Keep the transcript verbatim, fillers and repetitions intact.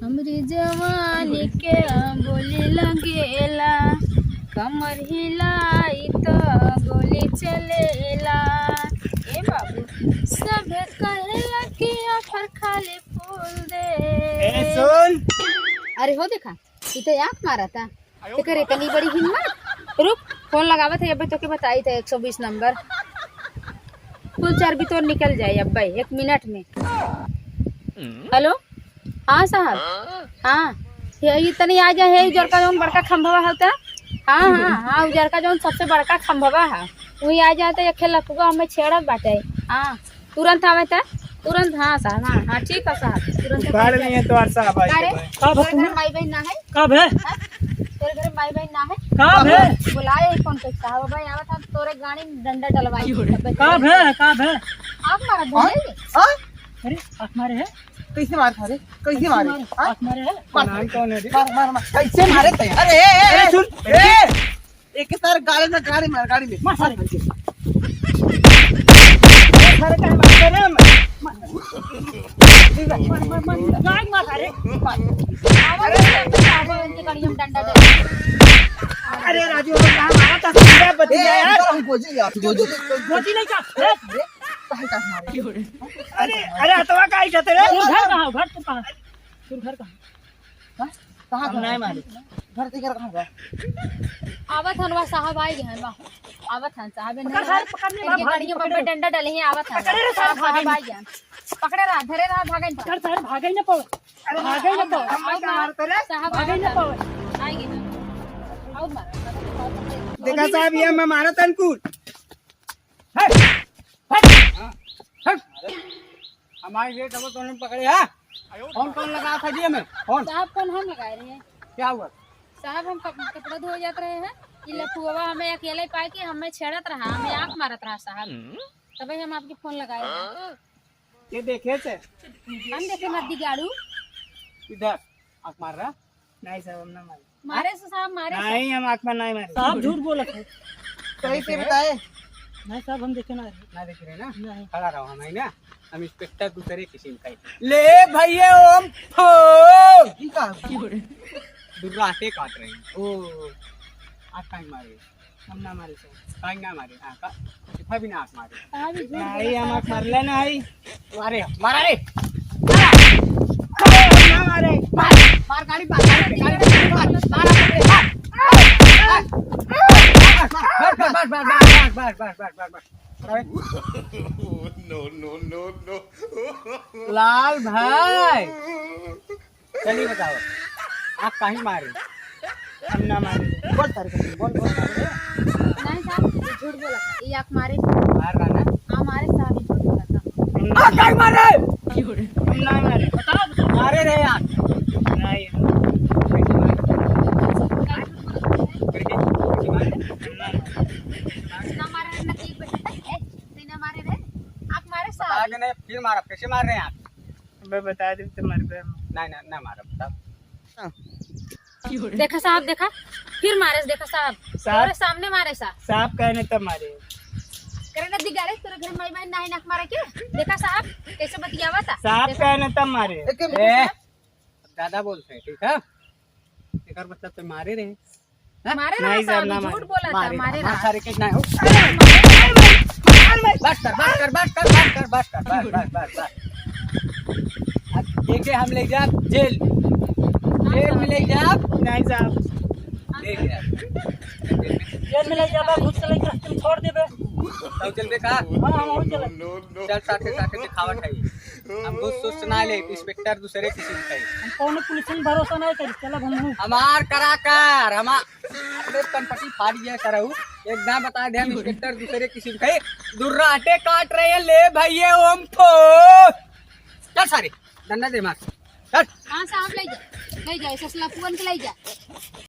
हमरी जवानी के बोली लगेला, कमर हिलाई त गोली चलेला। ए बाबू, सब कहेला कि offer खाली फूल दे। ए, सुन। अरे हो देखा, ई तो आँख मारता। एकर इतनी बड़ी हिम्मत। रुक, फोन लगावत है, अबे तोके बताई थे एक सौ बीस नंबर। कुल चर्बी तोर निकल जाए अब्बे एक मिनट में। हेलो, हाँ साहब, हाँ, ये, ये तनी आ जाए, ये उजरका जौन बड़का खंभवा होता, हाँ, हाँ, हाँ, उजरका जौन सबसे बड़का खंभवा है, वही आ जाए तो एक लफुआ हमें छेड़त बाटे। हाँ, तुरंत आवे त, तुरंत। हाँ साहब, हाँ, हाँ, ठीक है साहब, तुरंत उखाड़ आवे। नहीं है तो साहब, आई अरे, के भाई। का तोरे घर माई बहन ना है? का भे? हाँ? तोरे घर माई बहन ना है? का भे? बुलाए कौन के साहब भाई, आवत हम तोरे गाड़ी में डंडा डलवाई। का भे? का भे? आँख मारा हाँ? बोले। हाँ? अरे, आँख मारे है? कैसे मार था रे? कैसे कैसे मारे? मारे? हाँ? आँख मारे है? मार, नाम कौन है रे? मार, मार, मार। कैसे मारे थे? अरे, ए, ए, अरे, ए, सुन। ए! एक सारे गाड़ी में, गाड़ी में, गाड़ी में। मार सारे। अरे, सारे काहे मार रहे हैं? मार। मार, मार, मार, मार। गाड़ी मार सारे। मार। अरे, अरे, गाड़ी में डंडा दे। अरे, राजू, हम कहाँ मारा था? सीधा बच ए, गया यार। हम गोजी यार, गोजी। गोजी नहीं का? ए, अरे, काहे का मारे? अरे, अरे, हथवा काहे खाते रे? तू घर कहाँ? घर तू कहाँ? तू घर कहाँ? हाँ? कहाँ हम घर? नहीं मारे। घर के घर कहाँ घर? आवत हन, वह साहब आए गए हैं, वह। आवत हन साहब, पकड़ इन्हें सारे, पकड़ ले, इनके भाग, गाड़ियों पकड़ पर ले। डंडा डाले हैं, आवत हन। पकड़े रे, सारे साहब, भागे साहब नहीं। आए गए हैं। पकड़े रहा, धरे रहा, भागे नहीं। पकड़ सारे, भागे ही ना पाओ। अरे, भागे ही ना पाओ। हम, हम, हम, साहब, भागे ही ना आवत पाओ। हन। आए गए हैं। आओ मारा, देखा साहब, ये मैं मारा तन कुछ। हट! हट! हट! हमारी रेट अब तूने पकड़े है? कौन कौन लगा था जी हमें? कौन? साहब, फोन हम लगाए रहे हैं। क्या हुआ? साहब, हम कप-, कपड़ा धोए जात रहे हैं। ये लफुआ हमें अकेले पाए के हमें छेड़त रहा, हमें आँख मारत रहा साहब। तभी हम आपके फोन लगाए हैं। ये देखे से? हम देखे मत दिगाड़ू। इधर आँख मार रहा। नहीं साहब, हम ना मारे। मारे से साहब, मारे से। नहीं, हम आँख में नहीं मारे। साहब झूठ बोलत है। सही से बताए। नहीं साहब, हम देखे ना रहे। ना देखे रहे ना? नहीं। खड़ा रहो, हम है ना, हम इंस्पेक्टर दूसरे किस्म का है। ले भैया, ओम फो। ई का? दुर्राटे काट रहे हैं। ओ, आँख काहे मारे? हम ना मारे साहब। काहे ना मारे? हाँ, का? कितना भी ना आँख मारे। साहब, ई झूठ नहीं, बोलत हम है। आँख मारले नहीं। मारे, मारा रे। मारा। मारे, मारे। मार, मार, गाड़ी मार, गाड़ी, गाड़ी मार, मार, मार, मार। बस, बस, बस। अरे। No, no, no, no। लाल भाई। चलिए बताओ, आप काहे मारे? हम ना मारे। बोल तारे को, बोल, बोल। नहीं साहब, ये झूठ बोला। ये आँख मारे। मार रहा ना? हाँ, मारे साहब, ये झूठ बोला था। हम ना आँख काहे मारे? हम ना मारे। बताओ, बताओ। मारे रहे आँख। नहीं, हम कैसे मारे? कैसे मारे? हम ना मारे। ना मारे, ना ठीक बैठा था। ए, नहीं ना मारे रहे। आँख मारे साहब। आगे नहीं, फिर मारा, कैसे मार रहे हैं आप? अबे बता दे तो मरबे हम। नहीं, नहीं, नहीं मारा, बताओ। देखा साहब, देखा, फिर मारे, देखा साहब, साहब। तोरे सामने मारे साहब। साहब कहने तब मारे। करे ना दिगाड़े, तोरे घर माई बहन नाही नाक मारे के। देखा साहब, कैसे बतियावा था। साहब देखा। कहने तब मारे। एक मिनट ए, साहब। ज्यादा बोलते हैं, ठीक है? एकर मतलब तो मारे रहे। हाँ? मारे रहा नहीं, साहब, साहब, ना मारे। झूठ बोला था, मारे, मारे मार रहा। सारे के ना हो। अरे, मारे, मारे, मारे, मारे। बस कर, बस कर, बस कर, बस कर, बस कर, बस, बस, बस, बस। अब देखे हम ले जाब जेल। जेल में ले जाब। नहीं साहब। ले जाब। जेल में ले जाबा, घुस के लेके रास्ते में छोड़ देबे। तो चल बे का? हाँ, हाँ, वहीं चले। चल, साथे, साथे दिखावत है। हम घुस उस ना ले, इंस्पेक्टर दूसरे किस्म का है। हम कौनो पुलिस में भरोसा नहीं करी, चलब हम हूँ। हमार करा कर, हमार, अरे कनपटी फाड़ ये करहु। एक ना बता दे, हम इंस्पेक्टर दूसरे किस्म का है। दुर्राटे काट रहे हैं, ले भैया ओम फो। चल सारे, डंडा दे मार। चल। हाँ साहब, ले जा, ले जा, इसे लफुअन के ले जा।